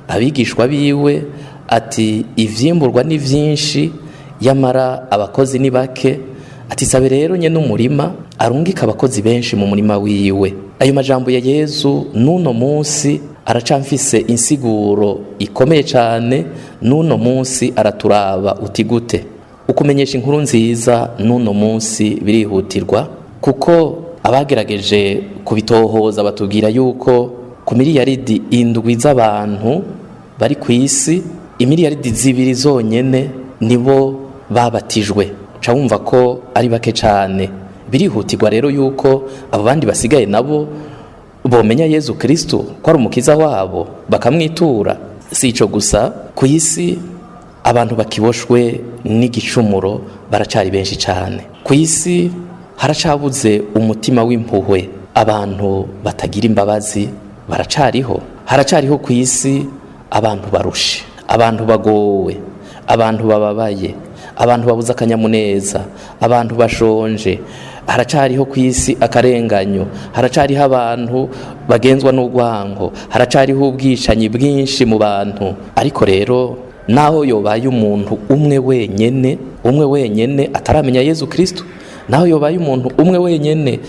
abigishwa biwe, ati ivyimburwa ni vyinshi, yamara abakozi ni bake. Ati sabe rero nye n'umurima arungika abakozi benshi mu murima wiwe. Ayo majambo ya Yezu n'uno munsi aracamfise insiguro ikomeye cyane. N'uno munsi araturaba. Uti gute? Ukumenyesha inkuru nziza n'uno munsi birihutirwa, kuko abagerageje kubitohoza batubwira yuko ku miliyaridi 7 z'abantu bari ku isi, imiliyaridi 2 zonyene nibo babatijwe. Uca wumva ko ari bake cyane. Birihutirwa rero yuko abo bandi basigaye nabo bomenya Yezu Kristo ko ari umukiza wabo, bakamwitura. Si ico gusa, ku isi abantu bakiboshwe n'igicumuro baracari benshi cyane. Ku isi haracabuze umutima w'impuhwe, abantu batagira imbabazi baracariho. Haracariho ku isi abantu barushe, abantu bagowe, abantu bababaye, abantu babuze akanyamuneza, abantu bashonje. Haracariho ku isi akarenganyo, haracariho abantu bagenzwa n'urwango, haracariho ubwicanyi bwinshi mu bantu. Ariko rero naho yobaye umuntu umwe wenyene, umwe wenyene ataramenya Yezu Kristo, naho yobaye umuntu umwe wenyene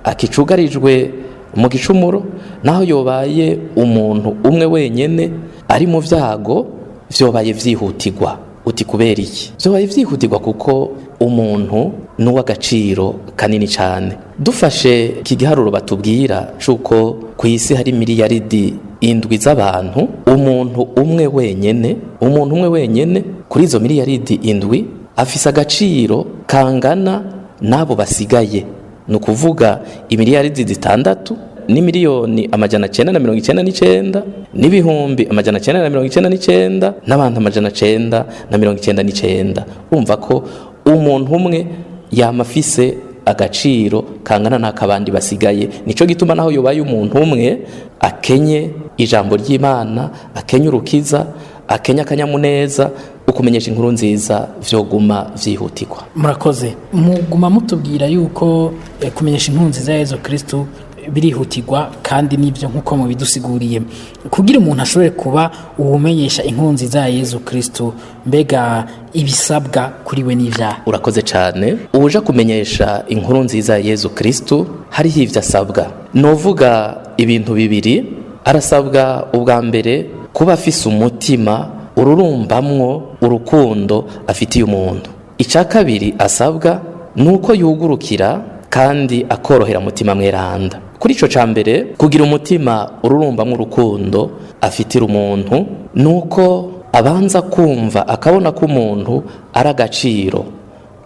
akicugarijwe mu gicumuro, naho yobaye umuntu umwe wenyene ari mu vyago, vyobaye vyihutirwa. Uti kubera iki vyobaye vyihutirwa? Kuko umuntu n'uw'agaciro kanini cyane. Dufashe iki giharuro batubwira c'uko ku isi hari miliyaridi 7 z'abantu, umuntu umwe wenyene, umuntu umwe wenyene kuri izo miliyaridi 7 afise agaciro kangana n'abo basigaye, ni ukuvuga imiliyaridi 6 n'imiliyoni 999 n'ibihumbi 999 n'abantu 999. Urumva ko umuntu umwe yama afise agaciro kangana n'akabandi basigaye. Nico gituma naho yobaye umuntu umwe akenye ijambo ry'Imana, akenye urukiza, akenye akanyamuneza, ukumenyesha inkuru nziza vyoguma vyihutirwa. Murakoze. Muguma mutubwira yuko kumenyesha inkuru nziza ya Yezu Kristo birihutirwa, kandi nibyo nkuko mubidusiguriye. Kugira umuntu ashobore kuba uwumenyesha inkuru nziza ya Yezu Kristo, mbega ibisabwa kuri we n'ivyaha? Urakoze cyane. Uja kumenyesha inkuru nziza ya Yezu Kristo hariho ivyo asabwa. Novuga ibintu bibiri. Arasabwa ubwa mbere kuba afise umutima ururumbamwo urukundo afitiye umuntu. Icya kabiri asabwa ni uko yugurukira kandi akorohera mutima mweranda. Kuri ico ca mbere, kugira umutima ururumbamwo urukundo afitira umuntu, ni uko abanza kumva akabona ko umuntu ari agaciro,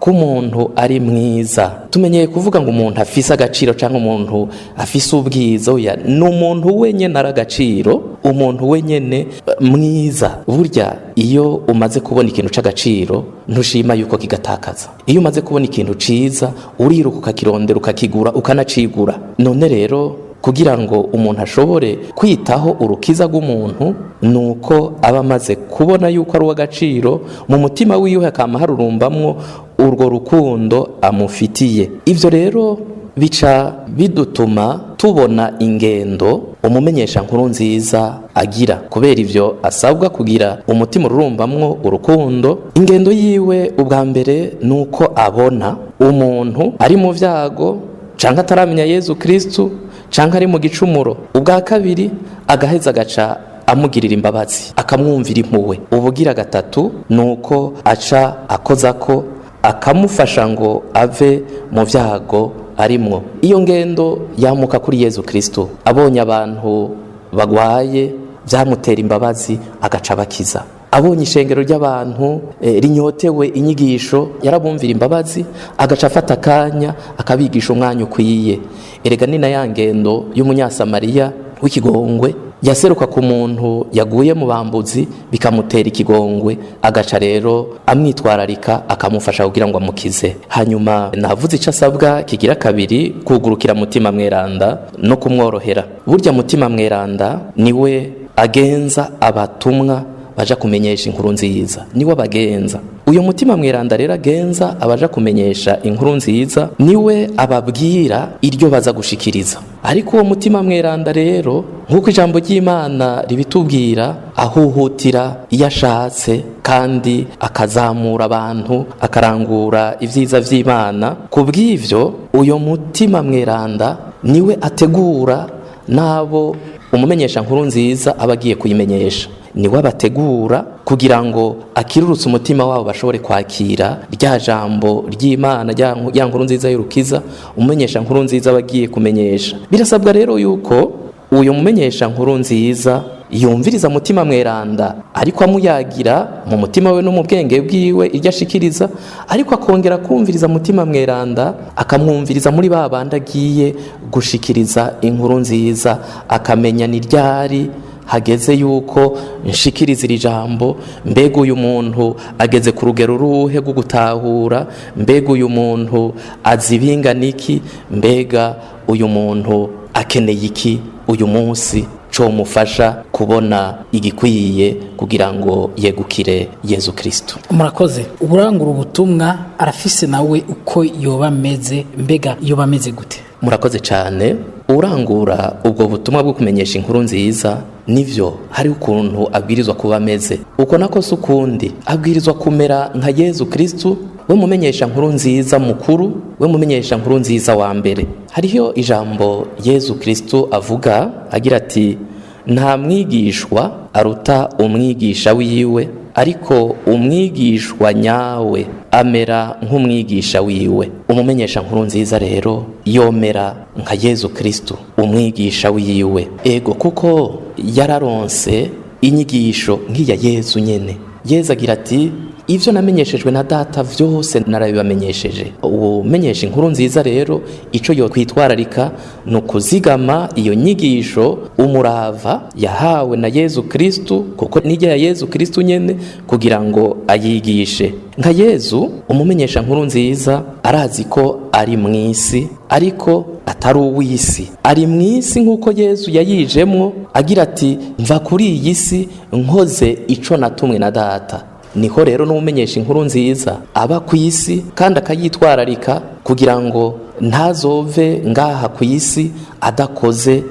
ko umuntu ari mwiza. Tumenyeye kuvuga ngo umuntu afise agaciro cyangwa umuntu afise ubwiza. Oya, ni umuntu wenyene ari agaciro, umuntu wenyene mwiza. Burya iyo umaze kubona ikintu c'agaciro ntushima yuko kigatakaza. Iyo umaze kubona ikintu ciza uriruka ukakirondera, ukakigura, ukanacigura. None rero kugira ngo umuntu ashobore kwitaho urukiza rw'umuntu, nuko aba amaze kubona yuko ari uw'agaciro mu mutima wiwe, hakama harurumbamwo urwo rukundo amufitiye. Ivyo rero bica bidutuma tubona ingendo umumenyesha nkuru nziza agira. Kubera ivyo asabwa kugira umutima ururumbamwo urukundo, ingendo yiwe ubwa mbere nuko abona umuntu ari mu vyago canke ataramenya Yezu Kristu canke ari mu gicumuro. Ubwa kabiri agaheza agaca amugirira imbabazi, akamwumvira impuhwe. Ubugira gatatu nuko aca akozako akamufasha ngo ave mu vyago arimwo. Iyo ngendo yamuka kuri Yezu Kristo. Abonye abantu bagwaye byamutera imbabazi, agaca abakiza. Abonye ishengero ry'abantu rinyotewe inyigisho, yarabumvira imbabazi, agaca afata akanya akabigisha umwanya ukwiye. Erega ni na ya ngendo y'umunyasamariya w'ikigongwe yaseruka ku muntu yaguye mu bambuzi, bikamutera ikigongwe, agaca rero amwitwararika, akamufasha kugira ngo amukize. Hanyuma navuze icyo asabwa kigira kabiri, kugurukira mutima mweranda no kumworohera. Burya mutima mweranda niwe agenza abatumwa. baja kumenyesha inkuru nziza, niwe abagenza. Uyo mutima mweranda rero agenza abaja kumenyesha inkuru nziza, niwe ababwira iryo baza gushikiriza. Ariko uwo mutima mweranda rero, nk'uko ijambo ry'Imana ribitubwira, ahuhutira iyo ashatse kandi akazamura abantu, akarangura ibyiza vy'Imana. Kubw'ivyo uyo mutima mweranda niwe ategura n'abo umumenyesha nkuru nziza aba agiye kuyimenyesha, niwe abategura kugira ngo akirurutse umutima wabo bashobore kwakira rya jambo ry'Imana, ya nkuru nziza y'urukiza umumenyesha nkuru nziza aba agiye kumenyesha. Birasabwa rero yuko uyo mumenyesha nkuru nziza yumviriza mutima mweranda, ariko amuyagira mu mutima we no mu bwenge bwiwe iryo ashikiriza, ariko akongera kumviriza mutima mweranda, akamwumviriza muri ba bandi agiye gushikiriza inkuru nziza, akamenya ni ryari hageze yuko nshikiriza iri jambo, mbega uyu muntu ageze ku rugero ruhe rwo gutahura, mbega uyu muntu azi ibingana iki, mbega uyu muntu akeneye iki uyu munsi comufasha kubona igikwiye kugira ngo yegukire Yezu Kristo. Murakoze. Urangura ubutumwa arafise nawe uko yoba ameze, mbega yoba ameze gute? Murakoze cyane. Urangura ubwo butumwa bwo kumenyesha inkuru nziza, nivyo hari ukuntu abwirizwa kuba ameze. Uko nako si ukundi, abwirizwa kumera nka Yezu Kristo, we mumenyesha nkuru nziza mukuru, we mumenyesha nkuru nziza wa mbere. Hariho ijambo Yezu Kristo avuga agira ati: nta mwigishwa aruta umwigisha wiwe, ariko umwigishwa nyawe amera nk'umwigisha wiwe. Umumenyesha nkuru nziza rero yomera nka Yezu Kristo umwigisha wiwe. Ego, kuko yararonse inyigisho nk'iya Yezu nyene. Yezu agira ati: ivyo namenyeshejwe na data vyose narabibamenyesheje. Umenyesha inkuru nziza rero ico yo kwitwararika ni ukuzigama iyo nyigisho umurava yahawe na Yezu Kristo, kuko nijya ya Yezu Kristo nyene, kugira ngo ayigishe. Nka Yezu umumenyesha nkuru nziza arazi ko ari mw'isi, ariko atari uw'isi. Ari mw'isi nk'uko Yezu yayijemwo agira ati: mva kuri iyi si nkoze ico natumwe na data. Niho rero n'umenyesha inkuru nziza aba ku isi kandi akayitwararika kugira ngo ntazove ngaha ku isi adakoze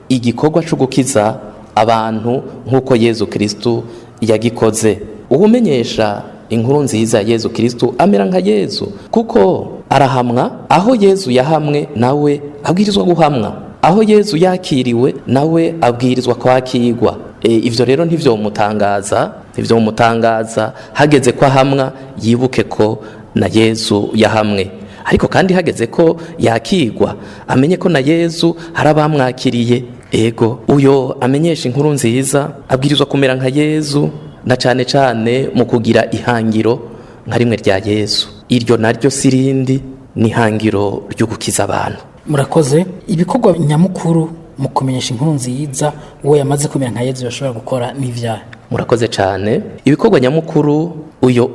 igikorwa cyo gukiza abantu nk'uko Yezu Kristo yagikoze. Uwumenyesha inkuru nziza ya Yezu Kristo amera nka Yezu, kuko arahamwa aho Yezu yahamwe nawe abwirizwa guhamwa, aho Yezu yakiriwe nawe abwirizwa kwakirwa. Ivyo rero ntivyomutangaza, ntivyomutangaza hageze ko ahamwa yibuke ko na Yezu yahamwe, ariko kandi hageze ko yakirwa amenye ko na Yezu hari abamwakiriye. Ego, uyo amenyesha inkuru nziza abwirizwa kumera nka Yezu, na cane cane mu kugira ihangiro nka rimwe rya Yezu. Iryo naryo sirindi, ni ihangiro ryo gukiza abantu. Murakoze. Ibikorwa nyamukuru mu kumenyesha inkuru nziza uwo yamaze kumera nka Yezu yashobora gukora n'ivyaha. Murakoze cyane. Ibikorwa nyamukuru uyo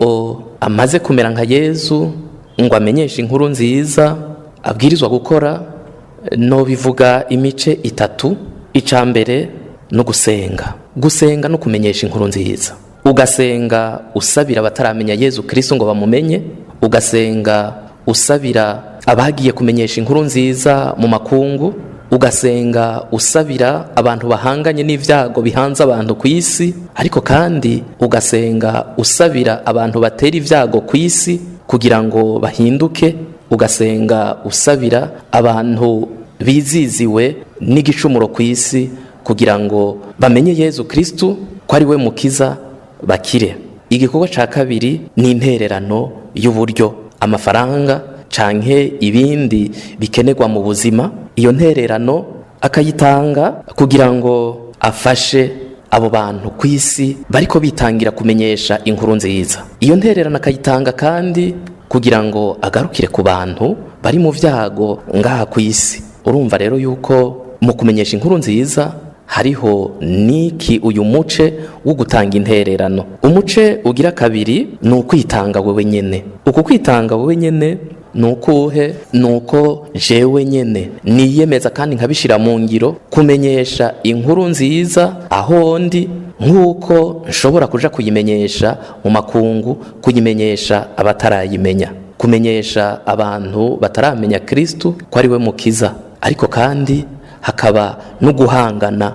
amaze kumera nka Yezu ngo amenyeshe inkuru nziza abwirizwa gukora, no bivuga imice itatu. Ica mbere no gusenga. Gusenga no kumenyesha inkuru nziza. Ugasenga usabira abataramenya Yezu Kristo ngo bamumenye, ugasenga usabira abagiye kumenyesha inkuru nziza mu makungu, ugasenga usabira abantu bahanganye n'ivyago bihanze abantu ku isi, ariko kandi ugasenga usabira abantu batera ivyago ku isi kugira ngo bahinduke, ugasenga usabira abantu biziziwe n'igicumuro ku isi kugira ngo bamenye Yezu Kristo ko ari we mukiza bakire. Igikorwa ca kabiri ni intererano y'uburyo, amafaranga canke ibindi bikenerwa mu buzima. Iyo ntererano akayitanga kugira ngo afashe abo bantu ku isi bariko bitangira kumenyesha inkuru nziza. Iyo ntererano akayitanga kandi kugira ngo agarukire ku bantu bari mu vyago ngaha ku isi. Urumva rero yuko mu kumenyesha inkuru nziza hariho niki uyu muce wo gutanga intererano. Umuce ugira kabiri ni ukwitanga wewe nyene. Uku kwitanga wewe nyene nukuhe? Nuko jewe nyene niyemeza kandi nkabishira mu ngiro kumenyesha inkuru nziza aho ndi, Nk'uko nshobora kuja kuyimenyesha mu makungu, kuyimenyesha abatarayimenya, kumenyesha abantu bataramenya Kristu ko ari we mukiza. Ariko kandi hakaba no guhangana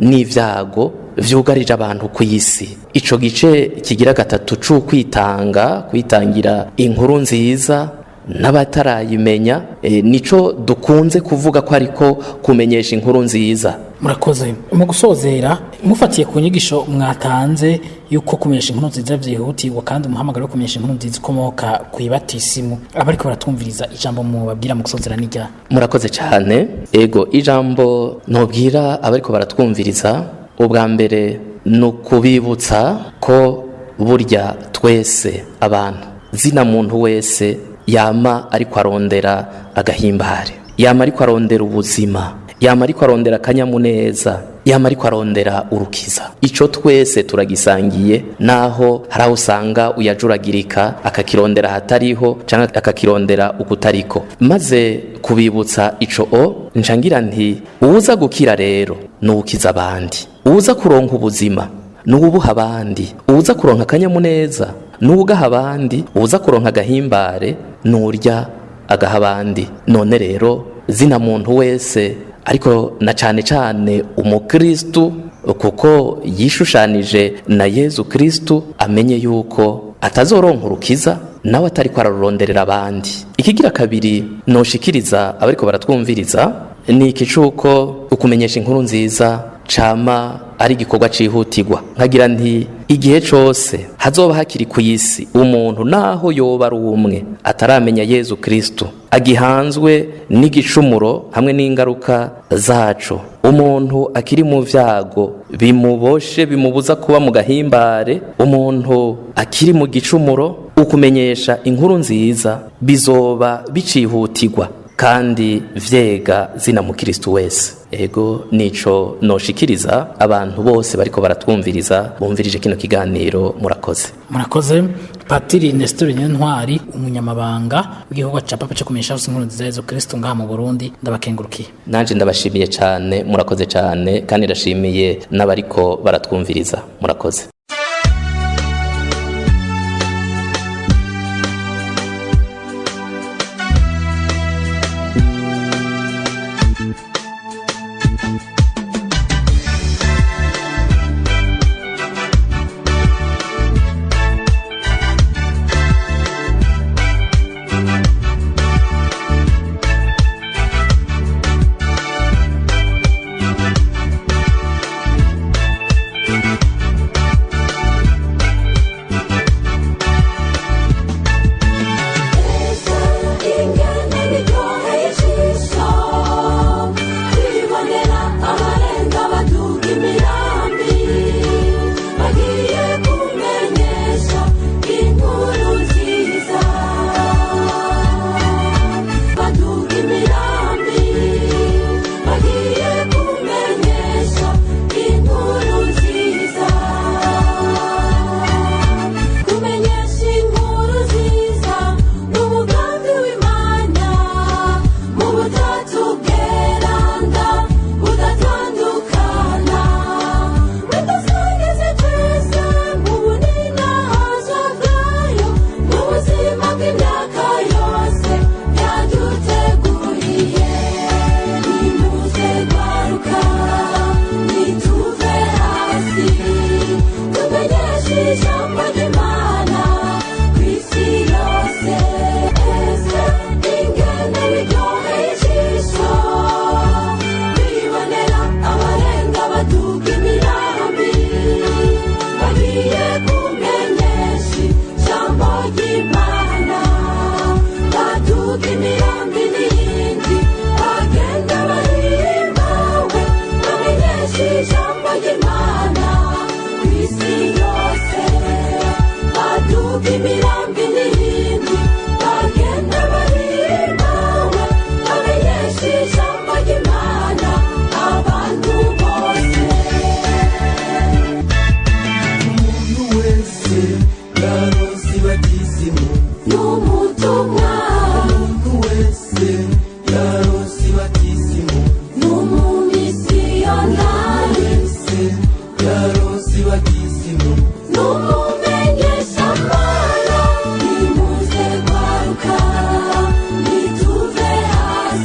n'ivyago vyugarije abantu ku isi. Ico gice kigira gatatu c'ukwitanga, kwitangira inkuru nziza n'abatarayimenya, nico dukunze kuvuga ko ariko kumenyesha inkuru nziza. Murakoze. Mu gusozera, mufatiye ku nyigisho mwatanze yuko kumenyesha inkuru nziza vyihutirwa, kandi umuhamagaro wo kumenyesha inkuru nziza ukomoka ku ibatisimu, abariko baratwumviriza, ijambo mubabwira mu gusozera n'irya? Murakoze cyane. Ego, ijambo ntubwira abariko baratwumviriza, ubwa mbere ni ukubibutsa ko burya twese abantu, zina muntu wese yama ariko arondera agahimbare, yama ariko arondera ubuzima, yama ariko arondera akanyamuneza, yama ariko arondera urukiza. Ico twese turagisangiye, naho hari aho usanga uyajuragirika akakirondera ahatariho canke akakirondera ukutariko. Maze kubibutsa ico, o ncangira nti: uwuza gukira rero nuwukiza abandi, uwuza kuronka ubuzima nuwubuha abandi, uwuza kuronka akanyamuneza nuwugaha abandi, uwuza kuronka agahimbare nurya agaha abandi. None rero zina muntu wese, ariko na cane cane umukristu kuko yishushanije na Yezu Kristu, amenye yuko atazoronka urukiza nawe atariko araruronderera abandi. Ikigira kabiri noshikiriza abariko baratwumviriza ni iki cuko ukumenyesha inkuru nziza cama ari igikorwa cihutirwa. Nkagira nti: igihe cose hazoba hakiri ku isi umuntu, naho yoba ari umwe, ataramenya Yezu Kristu, agihanzwe n'igicumuro hamwe n'ingaruka zaco, umuntu akiri mu vyago bimuboshe bimubuza kuba mu gahimbare, umuntu akiri mu gicumuro, ukumenyesha inkuru nziza bizoba bicihutirwa kandi vyega zina mukristu wese. Ego, nico noshikiriza abantu bose bariko baratwumviriza, bumvirije kino kiganiro. Murakoze. Murakoze, Patiri Nestor Ntwari, umunyamabanga w'igikorwa ca Papa cyo kumenyesha hose inkuru nziza ya Yezu Kristu ngaha mu Burundi. Ndabakengurukiye. Nanje ndabashimiye cane, murakoze cane, kandi ndashimiye n'abariko baratwumviriza. Murakoze.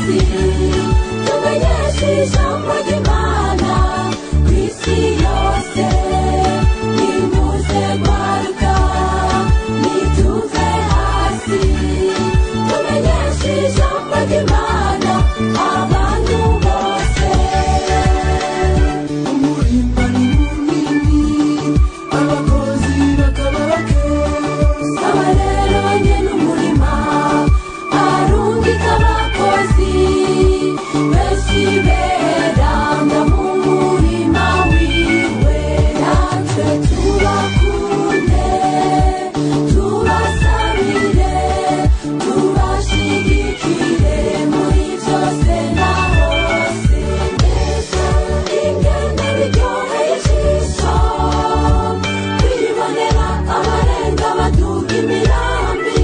hasi, tumenyeshe ijambo ry'Imana ku isi yose. Nimuze gwaruka, nituve hasi, tumenyeshe ijambo ry'Imana abantu bose. Umurima ni munini, abakozi bakaba bake. Saba rero nyene umurima arungika abakozi benshi beranda mu murima wiwe. Natwe tubakunde, tubasabire, tubashigikire muri byose na hose. Mbese ingene biryoheye ijisho kwibonera abarenga baduga imirambi,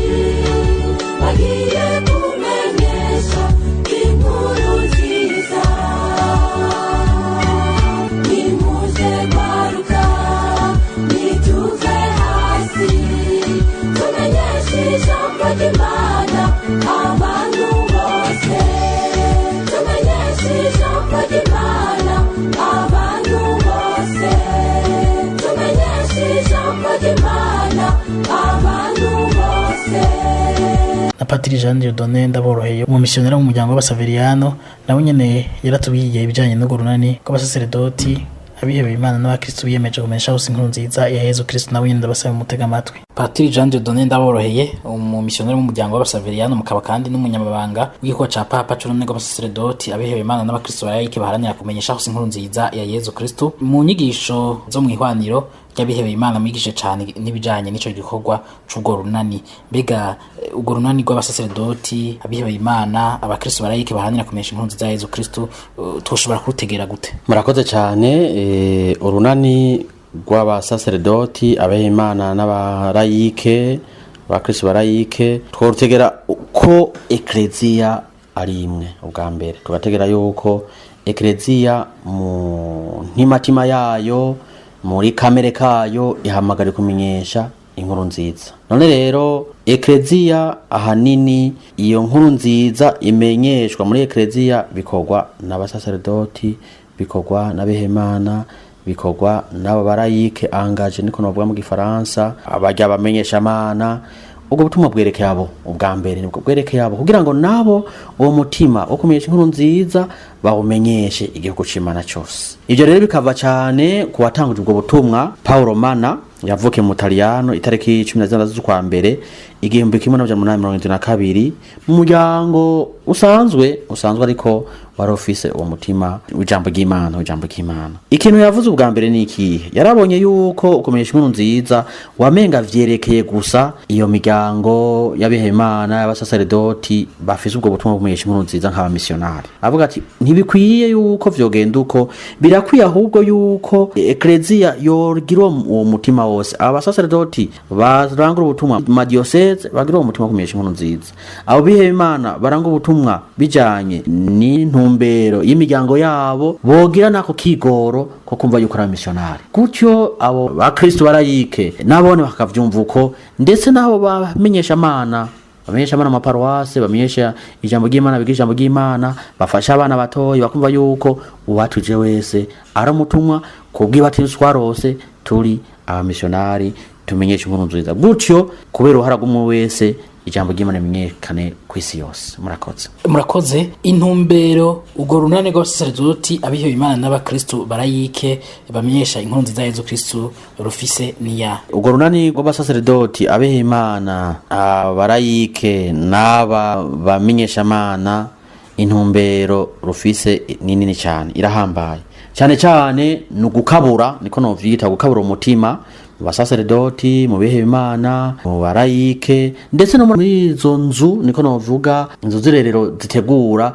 bagiye kumenyesha inkuru nziza. Nimuze gwaruka, nituve hasi, tumenyeshe ijambo ry'Imana abantu bose. Tumenyeshe ijambo ry'Imana abantu bose. Tumenyeshe ijambo ry'Imana abantu bose. Na Patiri Jean Dieudonné Ndaboroheye, umumisiyoneri wo mu muryango w'Abasaveriyano, nawe nyene yaratubwiye ibijanye n'urwo runani rw'abasaseredoti, abihebeye Imana n'abakristu biyemeje kumenyesha hose inkuru nziza ya Yezu Kristu. Nawe nyene ndabasaba mutega amatwi. Patiri Jean Dieudonné Ndaboroheye, umumisiyoneri w'umuryango w'Abasaveriyano, mukaba kandi n'umunyamabanga w'igikorwa ca Papa c'urunani rw'abasaseredoti, abihebeye Imana n'abakristu barayike baharanira kumenyesha hose inkuru nziza ya Yezu Kristu. Mu nyigisho zo mu ihwaniro ry'abihebeye Imana mwigishe cane n'ibijanye n'ico gikorwa c'urwo runani. Mbega urwo runani rw'abasaseredoti, abihebeye Imana, abakristu barayike baharanira kumenyesha inkuru nziza ya Yezu Kristu, twoshobora kurutegera gute? Murakoze cyane. Urunani rw'abasaseredoti, abihebeyimana n'abarayike, abakristu barayike, tworutegera ko ekleziya ari imwe. Ubwa mbere tugategera yuko ekleziya mu ntimatima yayo, muri kamere kayo, ihamagara kumenyesha inkuru nziza. None rero ekleziya ahanini iyo nkuru nziza imenyeshwa muri ekleziya bikorwa n'abasaseredoti, bikorwa n'abihemana, bikorwa n'aba barayike angaje, niko novuga mu gifaransa, abajya bamenyesha amana. Ubwo butumwa bwerekeye abo ubwa mbere, nibwo bwerekeye abo, kugira ngo nabo uwo mutima wo kumenyesha inkuru nziza bawumenyeshe igihugu c'Imana cose. Ivyo rero bikava cane ku watanguje ubwo butumwa, Paulo Mana, yavukiye mu Butaliyano itariki 16 z'ukwa mbere 1872, mu muryango usanzwe, ariko wari ufise uwo mutima w'ijambo ry'Imana. Ikintu yavuze ubwa mbere ni ikihe? Yarabonye yuko kumenyesha inkuru nziza wamenga vyerekeye gusa iyo miryango y'abihemana, y'abasaseredoti bafise ubwo butumwa bwo kumenyesha inkuru nziza nk'abamisiyonari. Avuga ati ntibikwiye yuko vyogenda uko, birakwiye ahubwo yuko ekleziya yogira uwo mutima wose. Abasaseredoti barangura ubutumwa mu madiyoseze bagira uwo mutima wo kumenyesha inkuru nziza, abo bihebeyimana barangura ubutumwa bijanye n'intumbero y'imiryango yabo bogira nako kigoro ko kumva yuko ari abamisiyonari gutyo, abo bakristu barayike nabone bakavyumva uko, ndetse n'abo bamenyesha amana mu maparuwase, bamenyesha ijambo ry'Imana, biga ijambo ry'Imana, bafasha abana batoyi, bakumva yuko uwatuje wese ari umutumwa kubw'ibatizo twarose, turi abamisiyonari, tumenyesha inkuru nziza gutyo, kubera uruhara rw'umwe wese ijambo ry'Imana rimenyekane ku isi yose. Murakoze. Murakoze. Intumbero urwo runani rw'abasaseredoti, abihebeye Imana n'abakristu barayike bamenyesha inkuru nziza ya Yezu Kristu rufise niya? Urwo runani rw'abasaseredoti, abihebeyimana, abarayike n'aba bamenyeshamana, intumbero rufise ni nini cyane, irahambaye cyane cyane. Ni ugukabura, niko novyita, gukabura umutima mu basaseredoti, mu bihebeyimana, mu barayike, ndetse no muri izo nzu, niko novuga, inzu z'irerero zitegura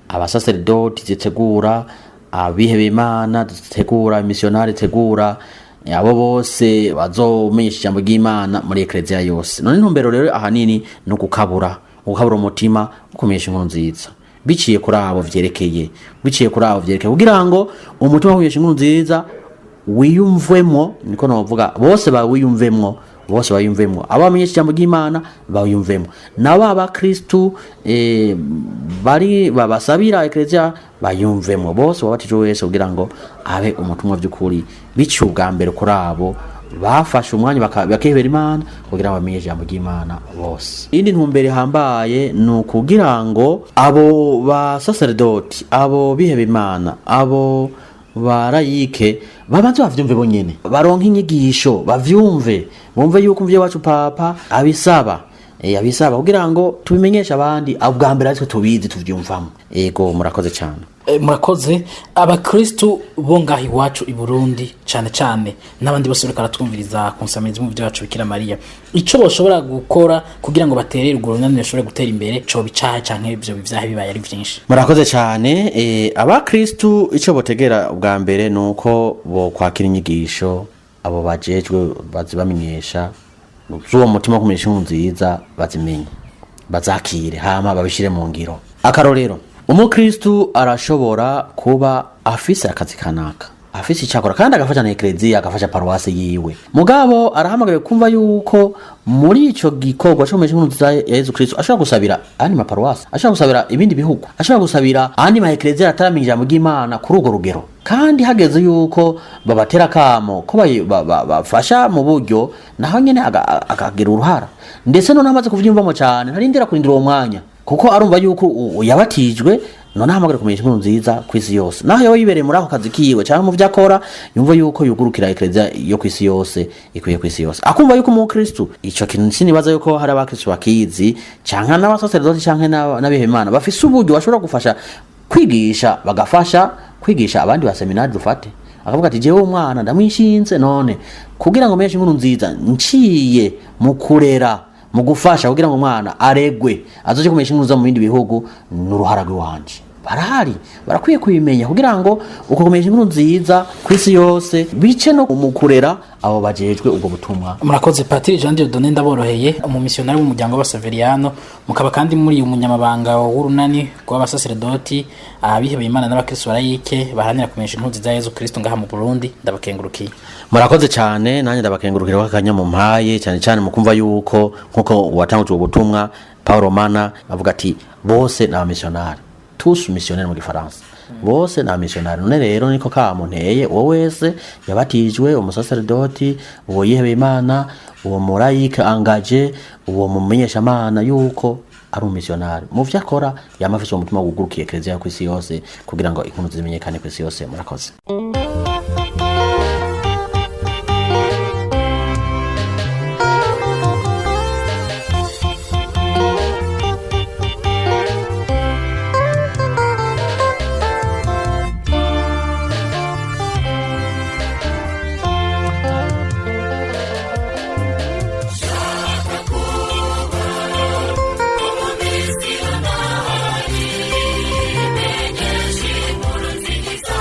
abasaseredoti, zitegura abihebeyimana, zitegura misiyonari, zitegura abo bose bazomenyesha ijambo ry'Imana muri ekleziya yose. None intumbero rero ahanini ni ugukabura umutima wo kumenyesha inkuru nziza biciye kuri abo vyerekeye, kugira ngo umutima wo kumenyesha inkuru nziza wiyumvwemo, niko novuga, bose bawiyumvemwo. Bose bayumvemo, abo bamenyesha ijambo ry'Imana bayumvemo, nabo abakristu bari babasabira ekleziya bayumvemo, bose wabatijwe wese kugira ngo abe umutumwa by'ukuri. Bityo ubwa mbere kuri abo bafashe umwanya bakihebera Imana kugira ngo bamenye ijambo ry'Imana bose. Iyindi ntumbero ihambaye ni ukugira ngo abo basaserdoti, abo biheba Imana, abo barayike babanze bavyumve bonyene, baronke inyigisho, bavyumve, bumve yuko umuvyeyi wacu Papa abisaba, abisaba kugira ngo tubimenyeshe abandi ubwa mbere aritwe tubizi tuvyumvamo. Ego, murakoze cyane. Murakoze. Abakristu bo ngaho iwacu i Burundi cane cane n'abandi bose bariko baratwumviriza ku nsamizi mu byacu Bikira Mariya, ico boshobora gukora kugira ngo baterere urwo runani rushobore gutera imbere coba icahe, canke ivyo bivyahe bibaye ari vyinshi? Murakoze cyane. Abakristu ico botegera ubwa mbere ni uko bokwakira inyigisho abo bajejwe bazibamenyesha z'uwo mutima wo kumenyesha inkuru nziza, bazimenye, bazakire, hama babishire mu ngiro. Akarorero, umukristu arashobora kuba afise akazi kanaka, afise icakora kandi agafasha na ekleziya, agafasha paruwasi yiwe, mugabo arahamagaye kumva yuko muri ico gikorwa co kumenyesha inkuru nziza ya Yezu Kristo ashobora gusabira ayandi maparuwasi, ashobora gusabira ibindi bihugu, ashobora gusabira ayandi ma ekleziya ataramenya ijambo ry'Imana kuri urwo rugero. Kandi hageze yuko babatera akamo ko bafasha mu buryo, naho nyene akagira uruhara. Ndetse noneho amaze kuvyiyumvamo cane, ntarindira kurindira uwo mwanya, kuko arumva yuko yabatijwe, none ahamagara kumenyesha inkuru nziza ku isi yose. Naho yoba yibereye muri ako kazi kiwe cyangwa mu vyo akora, yumva yuko yugurukira ekleziya yo ku isi yose, ikwiye ku isi yose, akumva yuko umukristu ico kintu sinibaza yuko hari abakristu bakizi, canke n'abasaserdoti canke n'abihebamana bafise uburyo bashobora gufasha kwigisha, bagafasha kwigisha abandi baseminari. Dufate akavuga ati jewe umwana ndamwishinze, none kugira ngo menyeshe inkuru nziza nciye mu kurera, mu gufasha kugira ngo umwana aregwe azoje kumenyesha inkuru nziza mu bindi bihugu, ni uruhara rw'iwanje. Barahari, barakwiye kubimenya kugira ngo uko kumenyesha inkuru nziza ku isi yose bice no mu kurera abo bajejwe ubwo butumwa. Murakoze, Patiri Jean Dieudonné Ndaboroheye, umumisiyonari w'umuryango w'Abasaveriyano, mukaba kandi muri umunyamabanga w'urunani rw'abasaseredoti, abihebeye Imana n'abakristu barayike baharanira kumenyesha inkuru nziza ya Yezu Kristo ngaha mu Burundi. Ndabakengurukiye. Murakoze cyane, nanjye ndabakengurukira ko akanya mumpaye, cyane cyane mu kumva yuko nkuko watanguje ubu butumwa Paul Romana avuga ati bose ni abamisiyonari, tous missionnaires mu gifaransa, bose ni abamisiyonari. None rero niko kamo nteye uwo wese yabatijwe, umusaseredoti, uwo yihebeye Imana, uwo murayike angaje, uwo mumenyeshamana, yuko ari umumisiyonari mu vyo akora, yama afise uwo mutima wugurukiye ekleziya ku isi yose kugira ngo inkuru zimenyekane ku isi yose. Murakoze. Menyesha inkuru nziza.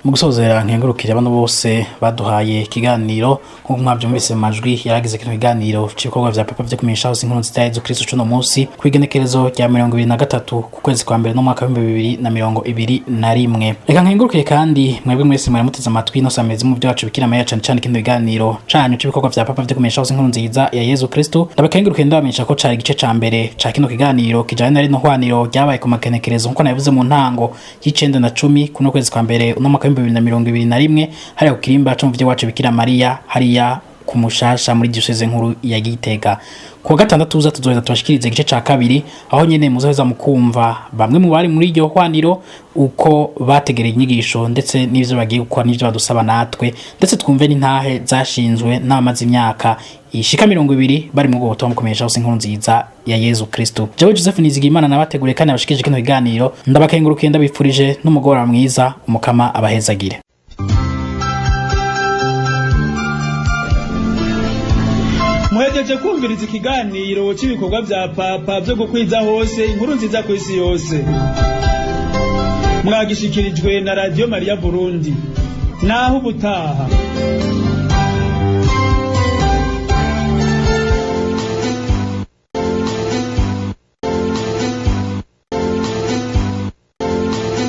Mu gusozera, nkengurukire bano bose baduhaye ikiganiro. Nk'uko mwabyumvise mu majwi yaragize kino kiganiro c'ibikorwa vya Papa vyo kumenyesha hose inkuru nziza ya Yezu Kristo cuno munsi, kw'igenekerezo rya 23 ku kwezi kwa mbere n'umwaka w'2021. Reka nkengurukire kandi mwebwe mwese mwari muteze amatwi no samezi mu byacu Bikira Mariya, cane cane kino kiganiro canyu c'ibikorwa vya Papa vyo kumenyesha hose inkuru nziza ya Yezu Kristo. Ndabakengurukiye, ndabamenyesha ko cari igice ca mbere ca kino kiganiro kijanye na rino hwaniro ryabaye ku makenekerezo, nkuko nabivuze mu ntango, y'9 na 10 kuno kwezi kwa mbere uno mwaka w'2021, hariya ku kirimba c'umuvyeyi wacu Bikira Mariya, hariya ku Mushasha muri diocese nkuru ya Gitega. Ku wa gatandatu uza tuzoheza tubashikirize igice ca kabiri, aho nyene muzoheza mukumva bamwe mu bari muri iryo hwaniro uko bategereye inyigisho, ndetse n'ivyo bagiye gukora n'ivyo badusaba natwe, ndetse twumve n'intahe zashinzwe n'abamaze imyaka ishika 20 bari mu butumwa mukomesha hose inkuru nziza ya Yezu Kristo. Jewe Joseph Nizigimana nabateguriye kandi abashikije kino kiganiro, ndabakengurukiye, ndabifurije n'umugoroba mwiza. Umukama abahezagire. Muhejeje kumviriza ikiganiro cy'ibikorwa vya Papa vyo gukwiza hose inkuru nziza ku isi yose. Mwagishikirijwe na Radiyo Mariya Burundi. Naho ubutaha.